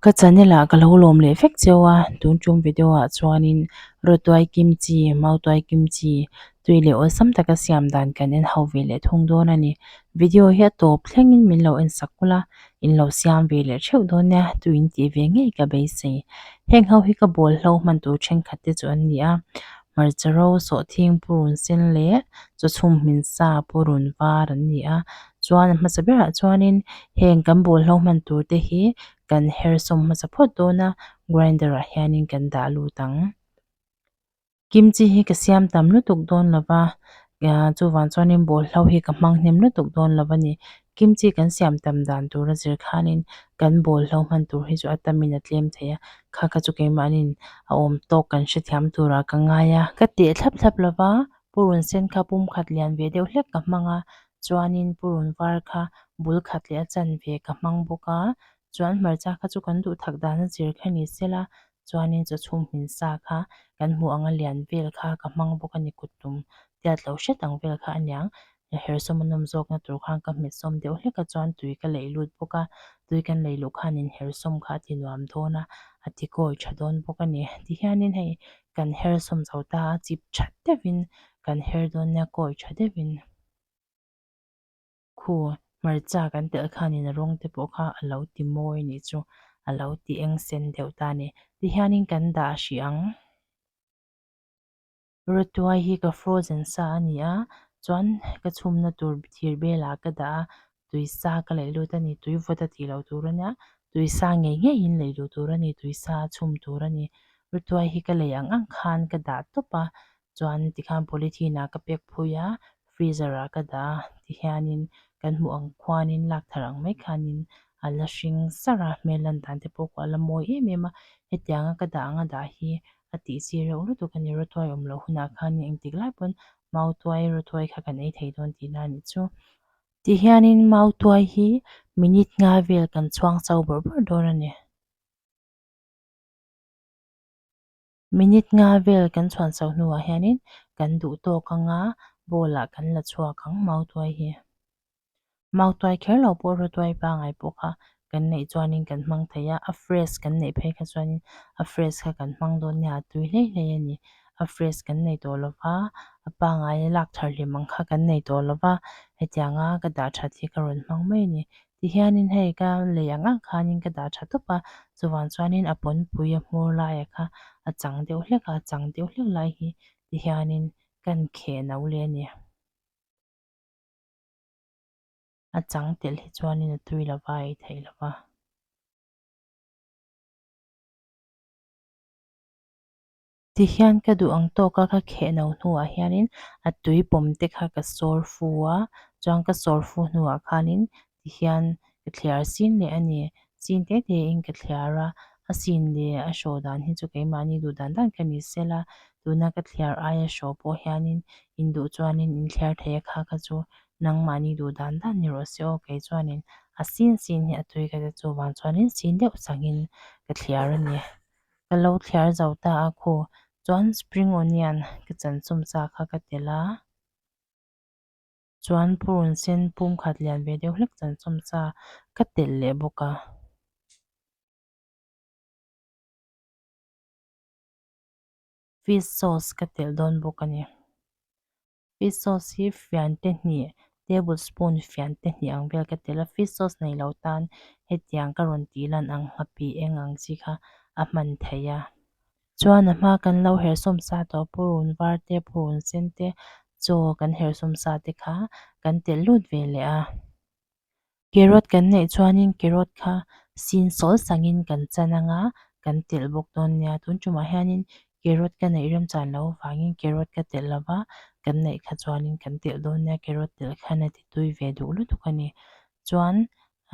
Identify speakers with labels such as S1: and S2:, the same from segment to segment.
S1: Ka channel ah ka lo lawm leh vek cheu a, tun tum video ah chuanin rawtuai kimchi, mautuai kimchi tui leh awlsam taka siam dan kan en ho ve leh thung dawn a ni. Video hi a tawp thlengin min lo en sak ula, in lo siam ve leh theuh dawn nia, tuin tih ve ngei ka beisei. Heng ho hi ka bawl hlo hman tur thenkhat te chu an ni a, hmarcha ro sawhthing purun sen leh chawchhum hmin sa purun var an ni a. Chuan a hmasa berah chuanin heng kan bawlhlo hman tur te hi kan her sawm hmasa phawt dawn a, grinder ah hianin kan dah lut ang. Kimchi hi ka siam tam lutuk dawn lo va, chuvang chuanin bawlhlo hi ka hmang hnem lutuk dawn lo a ni. Kimchi kan siam tam dan tur a zir khanin kan bawlhlo hman tur hi chu a tamin a tlem thei a, kha kha chu keimahnin a awm tawk kan hrethiam turah ka ngai a. Ka teh thlap thlap lo va, purun sen kha pumkhat lian ve deuh hlek ka hmang a, chuanin purun var kha bul khat leh a chanve ka hmang bawk a, chuan hmarcha kha chu kan duh thak dan a zir kha ni sela, chuanin chawchhum hmin sa kha kan hmuh anga lian vel kha ka hmang bawk a ni kut tum tiat lo hret ang vel kha aniang, hersawm a nawm zawkna tur khan ka hmet sawm deuh hlek a chuan tui ka leih lut bawk a, tui kan leih luh khanin hersawm kha a ti nuam dawn a, a ti kawi tha dawn bawk a ni, tihianin hei kan hersawm zo ta a chip that deuhin kan her dawn nia kawi tha deuhin. Khu hmarcha kan telh khanin a rawng te pawh kha a lo ti mawi anih chu a lo ti eng sen deuh ta a ni. Tihianin kan dah hrih ang. Rawtuai hi ka frozen sa a ni a, chuan ka chhumna tur thir belah ka dah a, tui sa ka leih lut a ni, tui vawt a tih loh tur a nia, tui sa ngei ngeiin leih luh tur a ni, tui sa a chhum tur a ni. Rawtuai hi ka lei ang ang khan ka dah tawp a, chuan tikhan polythene ah ka pack phui a freezer ah ka dah a tihianin kan hmuh ang khuanin lak thar ang mai khanin a la hring sar a hmel lan dan te pawh kha a la mawi em em a hetianga ka dah anga dah hi a tih chi reuh lutuk a ni rawtuai awm loh hunah khanin engtik lai pawn mautuai rawtuai kha kan ei thei dawn tihna a nih chu tihianin mautuai hi minute nga vel kan chhuang chau bawrh bawrh dawn a ni. Minute nga vel kan chhuan chho hnuah hianin kan duh tawk anga bowl ah kan la chhuak ang mautuai hi. Mautuai kher lo pawh rawtuai pangai pawh kha kan neih chuanin kan hmang thei a, a fresh kan neih phei kha chuanin a fresh kha kan hmang dawn nia a tui hlei hlei a ni. A fresh kan nei tawh lo va, a pangai lak thar hlim ang kha kan nei tawh lo va, hetianga ka dah that hi ka rawn hmang mai a ni. Tihianin hei ka lei ang ang khanin ka dah tha tawp a, chuvang chuanin a pawnpui a hmur laiah kha a chang deuh hlek a, a chang deuh hlek lai hi tihianin kan kheh no leh a ni. A chang telh hi chuanin a tui lova a ei theih lova. Tihian ka duh ang tawka ka kheh no hnuah hianin a tui pawm te kha ka sawr fu a, chuan ka sawr fu hnuah khanin tihian ka thliar sin leh a ni. Sin te te in ka thliar a, a sin leh a hraw dan hi chu keimahni duh dan dan ka ni sel a, tuna ka thliar aia hraw pawh hianin in duh chuanin in thliar thei a kha kha chu nangmahni duh dan dan ni rawh se aw kei chuanin a sin sin hi a tui ka ti chuvang chuanin sin deuh changin ka thliar a ni. Ka lo thliar zo ta a khu chuan spring onion ka chan chum sa kha ka telh a chuan purun sen pum khat lian ve deuh hlek chan chum sa ka telh leh bawk a. Fish sauce ka telh dawn bawk a ni. Fish sauce hi fian te hnih table spoon fian te hnih ang vel ka telh a fish sauce nei lo tan hetiang ka rawn tih lan ang nghapih eng ang chi kha a hman theih a. Chuan a hma kan lo hersawm sa tawh purun var te purun sen te chaw kan hersawm sa te kha kan telh lut ve leh a. Carrot kan neih chuanin carrot kha sin sawl sangin kan chan anga kan telh bawk dawn nia. Tun tumah hianin carrot ka neih remchan loh avangin carrot ka telh lova kan neih kha chuanin kan telh dawn nia. Carrot telh khan a ti tui ve duh lutuk a ni. Chuan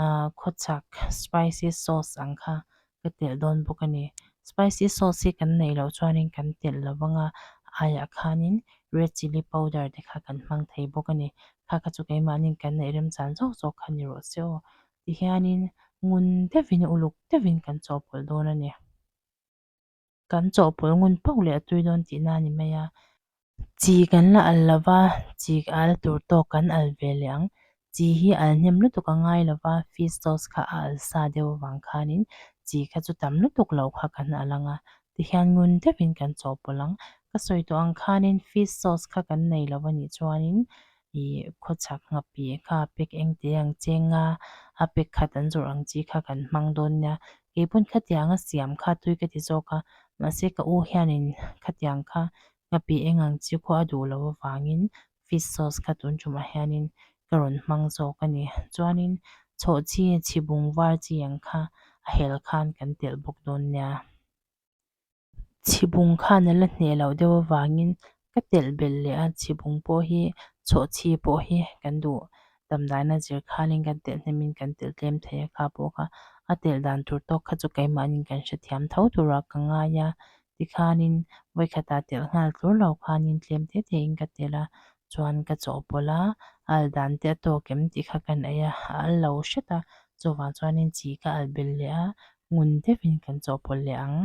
S1: ahh khawchhak spicy sauce ang kha ka telh dawn bawk a ni. Spicy sauce hi kan neih loh chuanin kan telh lo vang a, aiah khanin red chilli powder te kha kan hmang thei bawk a ni. Kha kha chu keimahniin kan neih remchan zawk zawk kha ni rawh se aw. Tihianin ngun deuhin uluk deuhin kan chawhpawlh dawn a ni. Kan chawhpawlh ngun pauh leh a tui dawn tihna a ni mai a. Chi kan la al lo va, chi al tur tawk kan al ve leh ang. Chi hi al hnem lutuk a ngai lo va, fish sauce kha a al sa deuh avang khanin Chi kha chu tam lutuk lo kha kan alh ang a, tihian ngun deuhin kan chawhpawlh ang. Ka sawi tawh ang khanin fish sauce kha kan nei lo a nih chuanin ih khawchhak nghapih kha pack eng te ang cheng a, a pack khat an zawrh ang chi kha kan hmang dawn nia. Keipawn khatianga siam kha tui ka ti zawk a, mahse ka u hianin khatiang kha nghapih eng ang chi khaw a duh loh avangin fish sauce kha tun tumah hianin ka rawn hmang zawk a ni. Chuanin chhawhchhi chhibung var chi ang kha a hel khan kan telh bawk dawn nia. Chhibung khan a la hneh loh deuh avangin ka telh belh leh a, chhibung pawh hi chhawhchhi pawh hi kan duh tam dana zir khanin kan telh hnemin kan telh tlem thei a kha pawh kha a telh dan tur tawk kha chu keimahnin kan hrethiam tho turah ka ngai a. Tikhanin vawikhatah telh nghal tlur lo khanin tlem te te in ka telh a, chuan ka chawhpawlh a, a al dan te a tawk em tih kha kan ei a, a al lo hret a, chuvang chuanin chi ka al belh leh a, ngun deuhin kan chawhpawlh leh ang.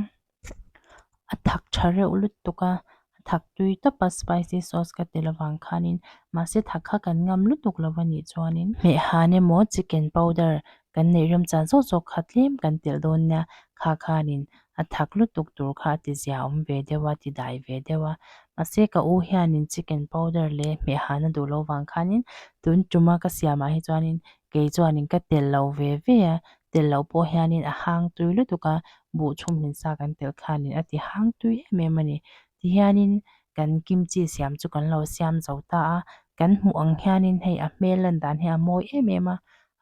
S1: A thak tha reuh lutuk a, a thak tui tawp a spicy sauce ka tel avang khanin mahse thak kha kan ngam lutuk lo a nih chuanin hmehhan emaw chicken powder kan neih remchan zawk zawk kha tlem kan telh dawn nia kha khanin a thak lutuk tur kha a ti zia awm ve deuh a ti dai ve deuh a mahse ka u hianin chicken powder leh hmehhan a duh lo vang khanin tun tuma ka siamah hi chuanin kei chuanin ka telh lo ve ve a telh loh pawh hianin a hang tui lutuk a buh chhum hmin sa kan telh khanin a ti hang tui em em a ni tihianin kan kimchi siam chu kan lo siam zo ta a kan hmuh ang hianin hei a hmel lan dan hi a mawi em em a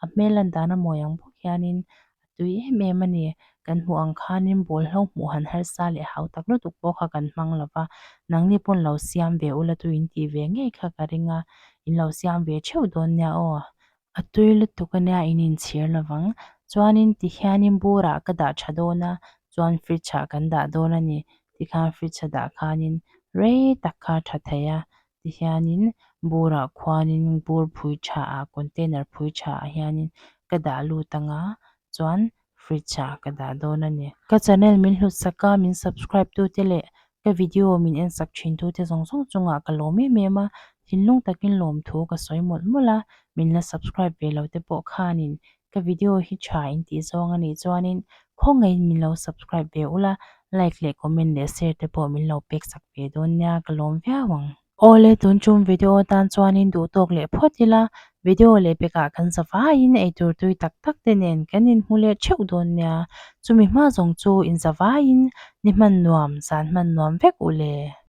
S1: a hmel lan dan a mawi ang bawk hianin a tui em em a ni kan hmuh ang khanin bawlhlo hmuh han harsa leh hau tak lutuk pawh kha kan hmang lo va nangni pawn lo siam ve ula tui in tih ve ngei kha ka ring a in lo siam ve theuh dawn nia aw A tui lutuk ania in inchhir lovang. Chuanin tihianin burah ka dah tha dawn a, chuan fridge ah kan dah dawn a ni. Tikhan fridge a dah khanin rei tak kha a tha thei a, tihianin burah khuanin bur phui tha ah container phui tha ah hianin ka dah lut ang a, chuan fridge ah ka dah dawn a ni. Ka channel min hlut sak a, min subscribe tute leh ka video min en sak thin tute zawng zawng chungah ka lawm em em a, thinlung takin lawmthu ka sawi mawlh mawlh a, min la subscribe ve lo te pawh khanin ka video hi tha in tih zawng a nih chuanin khawngaihin min lo subscribe ve ula, like leh comment leh share te pawh min lo pek sak ve dawn nia ka lawm viau ang. Awle tun tum video atan chuanin duh tawk leh phawt ila, video leh pekah kan za vaiin eitur tui tak tak te nen kan inhmu leh theuh dawn nia, chumi hma zawng chu inza vaiin ni hman nuam, zan hman nuam vek u le.